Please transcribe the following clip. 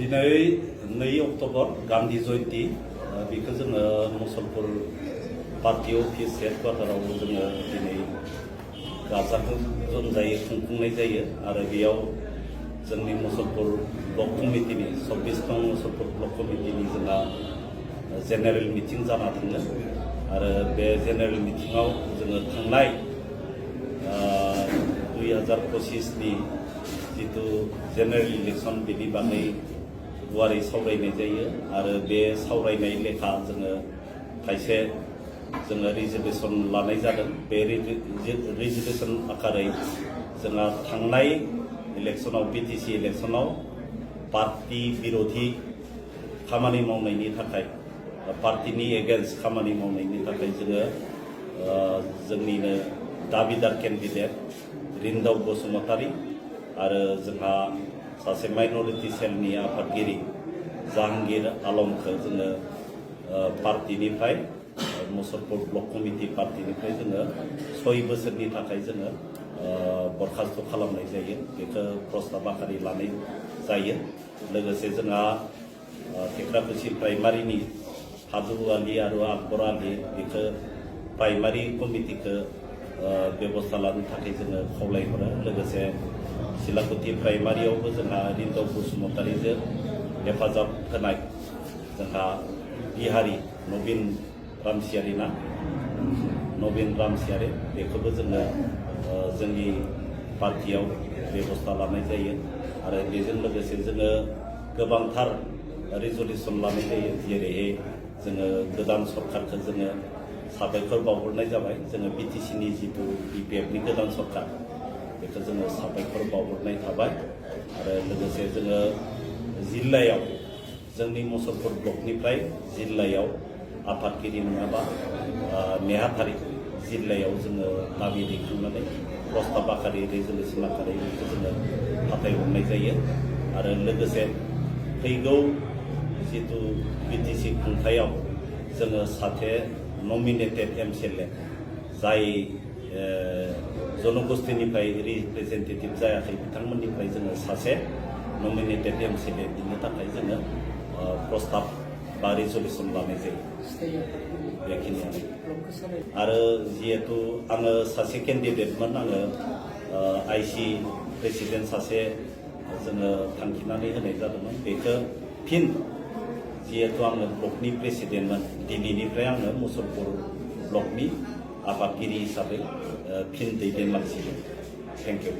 दिनै 2 अक्ट'बर गान्धी जयन्ती बेखौ जोङो मुसलपुर पार्टी अफिस हेडक्वार्टाराव जोङो दिनै गाजा गोमजायै खुंफुंनाय जायो आरो बेयाव जोंनि मुसलपुर ब्लक कमिटिनि 26 नं मुसलपुर ब्लक कमिटिनि जोंहा जेनेरेल मिटिं जाना थाङो आरो बे जेनेरेल मिटिङाव जोङो थांनाय 2025 नि जितु जेनेरेल इलेक्शन बेनि बागै गुवारै सावरायनाय जायो आरो बे सावरायनाय लेखा जोङो खायसे जोङो रिजर्वेशन लानाय जादों बे रिजर्वेशन आकारै जोंहा थांनाय इलेक्शनाव बीटीसी इलेक्शनाव पार्टी बिरोधी खामानि मावनायनि थाखाय पार्टीनि एगेन्स्ट खामानि मावनायनि थाखाय जोङो जोंनिनो दाबिदार केन्डिडेट रिन्दाव बसुमतारी आरो जोंहा सासे माइनरिटी सेलनि आफादगिरि जहांगीर आलमखौ जोङो पार्टीनिफ्राय मुसलपुर ब्लक कमिटि पार्टीनिफ्राय जोङो 6 बोसोरनि थाखाय जोङो बरखास्त खालामनाय जायो बेखौ प्रस्ताब आकारै लानाय जायो लोगोसे जोंहा टेक्राकुसि प्राइमारिनि हाजु आली आरो आकबर आली बेखौ प्राइमारि कमिटिखौ बेबस्था लानो थाखाय जोङो खावलायहरो लोगोसे सिलाकुति प्राइमारियावबो जोंहा रिन्दाव बसुमतारीजों हेफाजाब होनाय जोंहा बिहारी नवीन रामसियारी ना नवीन रामसियारी बेखौबो जोङो जोंनि पार्टियाव बेबस्था लानाय जायो आरो बेजों लोगोसे जोङो गोबांथार रिजल्यूशन लानाय जायो जेरैहाय जोङो गोदान सरकारखौ जोङो साबायखर बावहरनाय जाबाय जोङो बीटीसीनि जितु बीपीएफनि गोदान सरकार बेखौ जोङो साबायखर बावहरनाय थाबाय आरो लोगोसे जोङो जिल्लायाव जोंनि मुसलपुर ब्लकनिफ्राय जिल्लायाव आफादगिरि नङाबा नेहाथारि जिल्लायाव जोङो दाबि दैखांनानै प्रस्ताब आकारै रिजल्यूशन आकारै बेखौ जोङो फाथायहरनाय जायो आरो लोगोसे फैगौ जितु बीटीसी खुंथायाव जोङो सासे नमिनेटेड एमसीएलए जाय जनगोष्ठीनिफ्राय रिप्रेजेन्टेटिभ जायाखै बिथांमोननिफ्राय जोङो सासे नमिनेटेड एमसीएलए दिनो थाखाय जोङो प्रस्ताब बा रिजल्यूशन लानाय जायो बेखिनियानो आरो जिहेतु आङो सासे केन्डिडेटमोन आङो आईसी प्रेसिडेन्ट सासे जोङो थांखिनानै होनाय जादोंमोन बेखौ फिन जिहेतु आङो ब्लकनि प्रेसिडेन्टमोन दिनैनिफ्राय आङो मुसलपुर ब्लकनि आफादगिरि हिसाबै फिन दैदेनलांसिगोन थेंक इउ